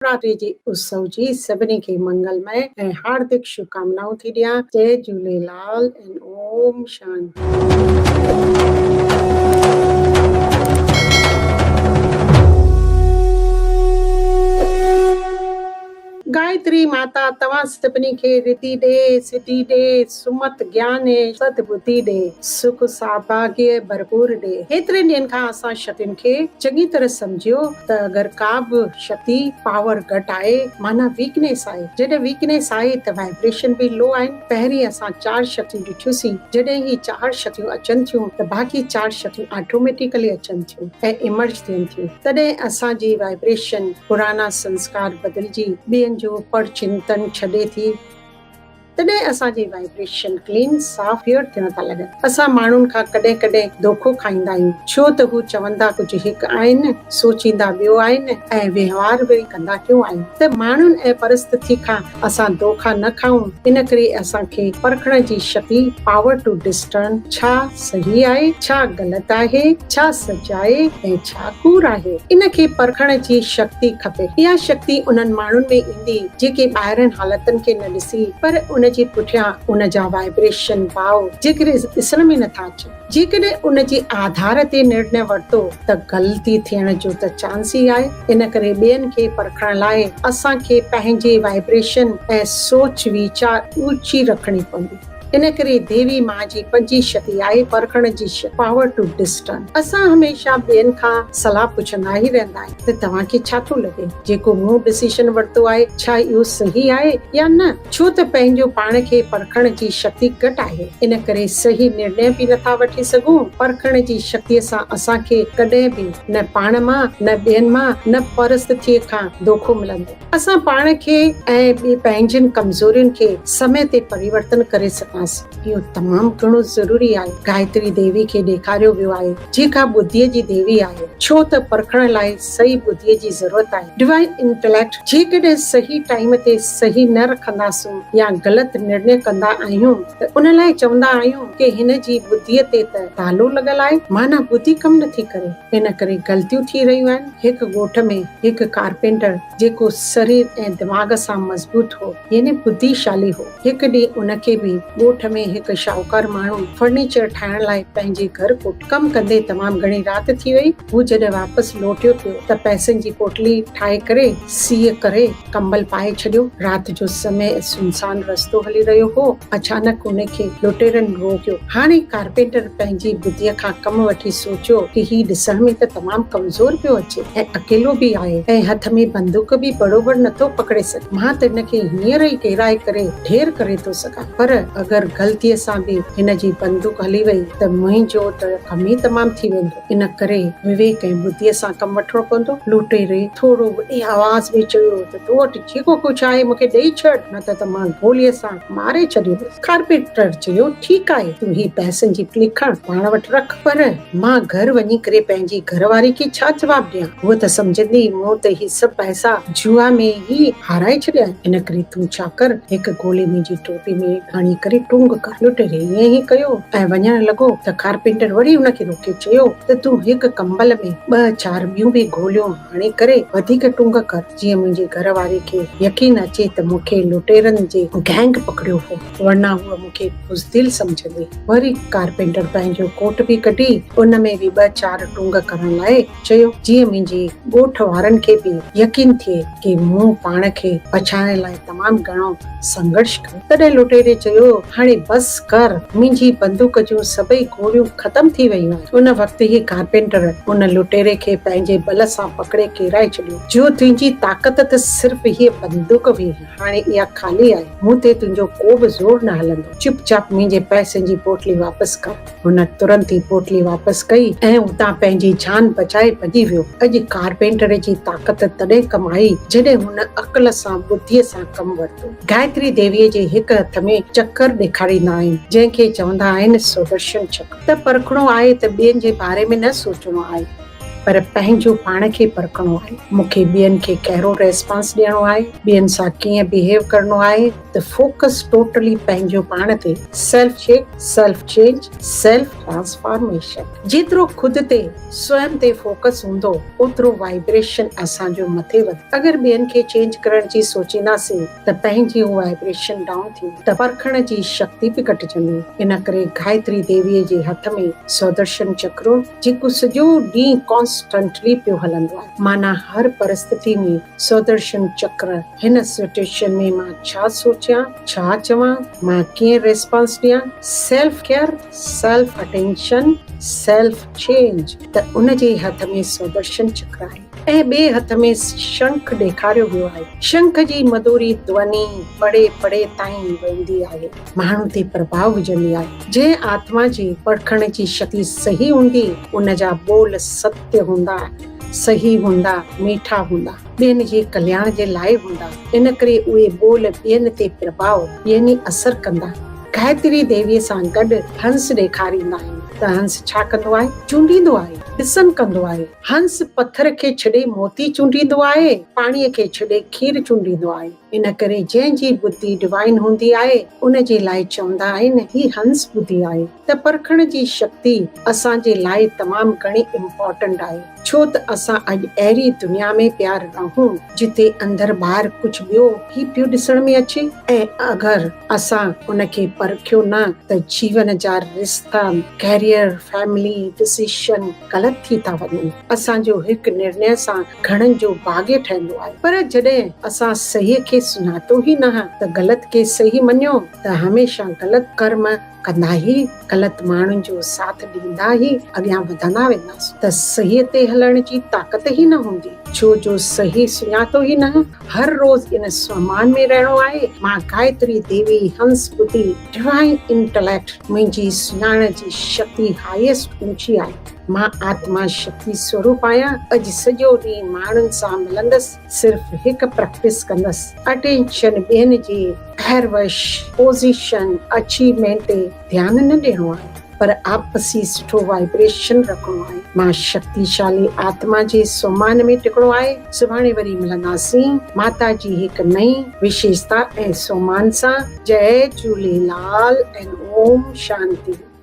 نوراتري جي اتسو جي سڀني کي منگلمئي ۽ هاردڪ شڀڪامنائون ٿي ڏيان. جئي جهوليلال ۽ اوم شانتي. گايتري ماتا توهان سڀني کي رڌي ڏي، سڌي ڏي، سمت گيان ۽ سد ٻڌي ڏي، سک سوڀاگيه ڀرپور ڏي. هيترن ڏينهن کان اسان شڪتين کي چڱي طرح سمجهيو ته اگر ڪا به شڪتي، Power، گهٽ آهي معنيٰ ويڪنيس آهي. جڏهن ويڪنيس آهي ته وائبريشن به لو آهن. پهرين اسان چار شڪتيون ڏٺيون سين. جڏهن هي چار شڪتيون اچن ٿيون ته باقي چار شڪتيون آٽوميٽيڪلي اچن ٿيون ۽ ايمرج ٿين ٿيون. تڏهن اسان جي وائبريشن پراڻا سنسڪار بدلجي ٻين جو پر چنتن ڇڏي ٿي. تڏهن اسان جي وائبريشن ڪلين صاف پيور ٿيڻ ٿا لڳن. اسان ماڻهن کان ڪڏهن ڪڏهن دوکو کائيندا آهيون ڇو ته هو چوندا ڪجهه هڪ آهن، سوچيندا ٻيو آهن ۽ وهنوار وري ڪندا ٽيون آهن ته ماڻهن ۽ پرستٿي کان اسان دوکا نه کائون ان ڪري اسان کي پرکڻ جي شڪتي، Power to Discern، ڇا صحيح آهي، ڇا غلط آهي، ڇا سچ آهي ۽ ڇا ڪوڙ آهي ان کي پرکڻ جي شڪتي کپي. اها شڪتي انهن ماڻهن ۾ ايندي جيڪي ٻاهرين حالتن کي نه ڏسي پر ان جي پٺيان ان جا وائبريشن، ڀاو، جيڪڏهن ڏسڻ ۾ نٿا اچن. جيڪڏهن ان جي آڌار تي نرڻي ورتو ته غلطي ٿيڻ جو ته چانس ئي آهي. ان ڪري ٻين کي پرکڻ لاء اسان کي پنهنجي وائبريشن ۽ سوچ ويچار اوچي رکڻي پوندي. ان ڪري ديوي ماء جي پنجين شڪتي آهي پرکڻ جي شڪتي، Power to Discern. اسان هميشه ٻين کان صلاح پڇندا ئي رهندا آهيون ته توهان کي ڇا ٿو لڳي؟ جيڪو مون ڊسيشن ورتو آهي ڇا اهو صحيح آهي يا نه؟ ڇو ته پنهنجو پاڻ کي پرکڻ جي شڪتي گهٽ آهي ان ڪري صحيح نرڻي به نٿا وٺي سگهون. پرکڻ جي شڪتي سان اسان کي ڪڏهن به نه پاڻ مان، نه ٻين مان، نه پرستٿيء کان دوکو ملندو. اسان پاڻ کي ۽ ٻي پنهنجين ڪمزورين کي سمي تي پريورتن ڪري سگهانسين. اهو تمام گهڻو ضروري آهي. گايتري ديوي کي ڏيکاريو ويو آهي، جيڪا ٻڌيء جي ديوي آهي، ڇو ته پرکڻ لاء صحيح ٻڌيء جي ضرورت آهي. ڊوائن انٽليڪٽ جيڪڏهن صحيح ٽائيم تي صحيح نه رکنداسون يا غلط نرڻي ڪندا آهيون ته ان لاء چوندا آهيون ڪي هن جي ٻڌيء تي ته تالو لڳل آهي، معنيٰ ٻڌي ڪم نٿي ڪري. ان ڪري غلطيون ٿي رهيون آهن. هڪ ڳوٺ ۾ هڪ ڪارپينٽر جيڪو سرير ۽ دماغ سان مضبوط هو، يعني ٻڌيشالي هو. هڪ ڏينهن ان کي به ڳوٺ ۾ هڪ شاهوڪار ماڻهو فرنيچر ٺاهڻ لاء پنهنجي گهر ڪوٺيو. ڪم ڪندي تمام گهڻي رات ٿي وئي. هو جڏهن واپس لوٽيو پيو ته پئسن جي پوٽلي ٺاهي ڪري سيء ڪري ڪمبل پائي ڇڏيو. رات جو سمي ۽ سنسان رستو هلي رهيو هو. اچانڪ ان کي لٽيرن روڪيو. هاڻي ڪارپينٽر پنهنجي ٻڌيء کان ڪم وٺي سوچيو ته هي ڏسڻ ۾ ته تمام ڪمزور پيو اچي ۽ اڪيلو به آهي ۽ هٿ ۾ بندوق به بروبر نٿو پڪڙي سگهي. مان ته هن کي هينئر ئي ڪيرائي ڪري ڍير ڪري ٿو سگهان، پر اگر غلطيء سان به هن جي بندوق هلي وئي ته منهنجو ته ڪم ئي تمام ٿي ويندو. ان ڪري وويڪ ۽ ٻڌيء سان ڪم وٺڻو پوندو. لوٽيري ٿورو وڏي آواز ۾ چيو ته تو وٽ جيڪو ڪجهه آهي مون کي ڏيئي ڇڏ، نه ته ته مان گوليء سان ماري ڇڏيندس. ڪارپينٽر چيو، ٺيڪ آهي، تون هي پئسن جي لکڻ پاڻ وٽ رک، پر مان گهر وڃي ڪري پنهنجي گهر واري کي ڇا جواب ڏيان؟ هوء ته سمجهندي مون ته هي سڀ پئسا جوا ۾ ئي هارائي ڇڏيا آهن. ان ڪري تون ڇا ڪر، هڪ گولي منهنجي ٽوپي ۾ هڻي ڪري ٽونگ ڪر. لٽيري ائين ئي ڪيو ۽ وڃڻ لڳو ته ڪارپينٽر وري هن کي روڪي چيو ته تون هڪ ڪمبل ۾ ٻه چار ٻيون به گوليون هڻي ڪري وڌيڪ ٽونگ ڪر. جيئن منهنجي گهر واري کي يقين اچي ته مون کي لٽيرن جي گينگ پڪڙيو هو، ورنه هوء مون کي بزدل سمجهندي. وري ڪارپينٽر پنهنجو ڪوٽ به ڪڍي ان ۾ به ٻه چار ٽونگ ڪرڻ لاء چيو، جيئن منهنجي ڳوٺ وارن کي به يقين ٿئي ڪي مون پاڻ کي بچائڻ لاء تمام گهڻو سنگهرش ڪيو. تڏهن لٽيري چيو، هاڻي بس ڪر، منهنجي بندوق جون سڀئي گوليون ختم ٿي ويون آهن. ان وقت ئي ڪارپينٽر ان لٽيري کي پنهنجي ٻل سان پڪڙي ڪيرائي ڇڏيو. جو تنهنجي طاقت ته صرف هيء بندوق هئي، هاڻي اها خالي آهي، مون تي تنهنجو ڪو به زور نه هلندو. چپ چاپ منهنجي پئسن جي پوٽلي واپس ڪر. هن ترنت ئي پوٽلي واپس ڪئي ۽ اتان پنهنجي جان بچائي ڀڄي ويو. اڄ ڪارپينٽر جي طاقت تڏهن ڪم آئي، جڏهن هن عقل سان ٻڌيء سان ڪم ورتو. گايتري ديويء جي هڪ هٿ ۾ چڪر ڏيکاريندا آهن، جنهن کي چوندا آهن سودرشن چڪر. ته پرکڻو آهي ته ٻين جي باري ۾ نه سوچڻو آهي. پر پنهنجو پاڻ کي پرکڻو آهي. مون کي ٻين کي ڪهڙو ريسپانس ڏيڻو آهي، ٻين سان ڪيئن بيهيو ڪرڻو آهي ته فوڪس ٽوٽلي پنهنجو پاڻ تي، self check, self change, self transformation. جيترو خود تي، سوئم تي فوڪس هوندو اوترو وائبريشن اسان جو مٿي وڌندو. اگر ٻين کي چينج ڪرڻ جي سوچينداسين ته پنهنجي هو وائبريشن ڊائون ٿيندي ته پرکڻ جي شڪتي به گهٽجندي. ان ڪري گايتري ديويء جي هٿ ۾ سودرشن چڪر جيڪو سڄو ڏينهن ڪانسٽنٽلي پيو هلندو آهي معنيٰ هر پرستتي ۾ سودرشن چڪر هن سچوئيشن ۾ مان ڇا سوچيان، ڇا چوان، مان ڪيئن ريسپانس ڏيان، self care, self attention, self change ته ان جي هٿ ۾ سودرشن چڪر آهي ۽ ٻئي هٿ ۾ شنک ڏيکاريو ويو آهي. شنک جي مڌوري ڌوني پڙي پڙي تائين ويندي آهي، ماڻهو تي پرڀاء وجهندي آهي. جنهن آتما جي پرکڻ جي شڪتي صحيح هوندي، ان جا ٻول ستيه هوندا، صحيح هوندا، ميٺا هوندا، ٻين جي ڪلياڻ جي لاء هوندا، ان ڪري اهي ٻول ٻين تي پرڀاء يعني اثر ڪندا. گايتري ديويء سان گڏ هنس ڏيکاريندا آهن ته هنس ڇا ڪندو آهي؟ چونڊيندو آهي، ڏسن ڪندو آهي. هنس پٿر کي ڇڏي موتي چونڊيندو آهي، پاڻيء کي ڇڏي کير چونڊيندو آهي. ان ڪري جنهن جي ٻڌي ڊوائن هوندي آهي، ان جي لاء چوندا آهن هي هنس ٻڌي آهي ته پرکڻ جي شڪتي اسان جي لاء تمام گهڻي امپارٽنٽ آهي. ڇو ته اسان اڄ اهڙي دنيا ۾ پيا رهون جتي اندر ٻاهر ڪجهه ٻيو ئي پيو ڏسڻ ۾ اچي ۽ اگر اسان ان کي پرکيو نه ته جيون جا رشتا، ڪيريئر، فيملي، ڊسيشن غلط ٿي ٿا وڃن. اسان جو هڪ نرنيه سان گهڻن جو ڀاڳيه ٺهندو آهي پر جڏهن اسان صحيح کي سڃاتو ئي نه ته غلط کي صحيح مڃيو ته هميشه غلط ڪرم ڪندا ئي، غلط ماڻهن جو ساٿ ڏيندا ئي اڳيان وڌندا وينداسون ته صحيح تي هلڻ جي طاقت ئي نه هوندي، ڇو جو صحيح سڃاتو ئي نه. هر روز ان سومان ۾ رهڻو آهي. مان گايتري ديوي، هنس ٻڌي، ڊوائين انٽليڪٽ، منهنجي سڃاڻ جي شڪتي هائيسٽ اونچي آهي. مان آتما شڪتي سوروپ آهيان. اڄ سڄو ڏينهن ماڻهن سان ملندس، صرف هڪ پريڪٽس ڪندس، اٽينشن ٻين جي پهروش، پوزيشن، اچيومينٽ تي ڌيان نه ڏيڻو آهي پر آپسي سٺو وائبريشن رکڻو آهي. مان شڪتيشالي آتما جي سومان ۾ ٽڪڻو آهي. سڀاڻي وري ملنداسين ماتا جي هڪ نئين وشيشتا ۽ سومان سان. جئي جهوليلال ۽ اوم شانتي.